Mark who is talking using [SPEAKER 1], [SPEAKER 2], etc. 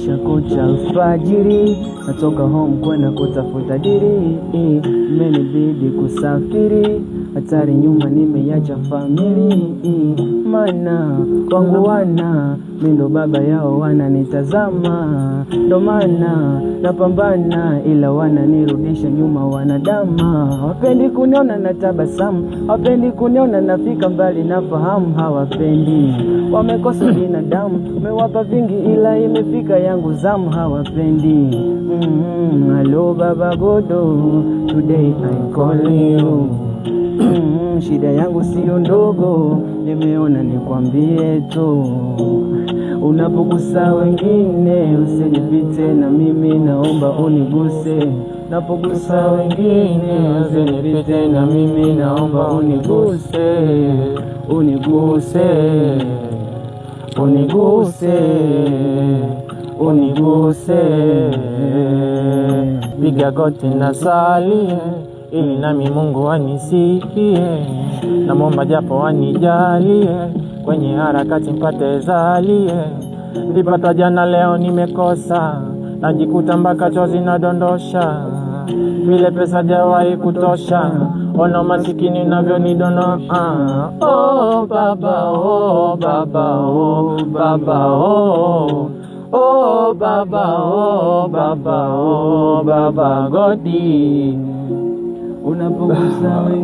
[SPEAKER 1] Kumesha kucha alfajiri, natoka home kwenda kutafuta diri, imenibidi kusafiri, hatari nyuma nimeacha family, mana kwangu wana mi ndo baba yao wananitazama, ndo maana napambana, ila wananirudisha nyuma wanadama, hawapendi kuniona na tabasamu, hawapendi kuniona nafika mbali, nafahamu hawapendi, wamekosa binadamu, mewapa vingi ila imefika yangu zamu, hawapendi. Hello baba Godo, today I call you. Shida yangu sio ndogo, nimeona nikwambie tu, unapogusa wengine usinipite, na mimi naomba uniguse. Unapogusa wengine usinipite, na mimi naomba uniguse, uniguse, uniguse, uniguse.
[SPEAKER 2] Piga goti na sali ili nami Mungu anisikie, namwomba japo anijalie kwenye harakati mpate zalie. Nilipata jana, leo nimekosa, najikuta mpaka chozi nadondosha, vile pesa jawahi kutosha, ona masikini navyonidono. Ah, oh baba, oh baba, oh baba, oh oh baba, oh baba, oh baba Godi.
[SPEAKER 1] Unapogusa wengine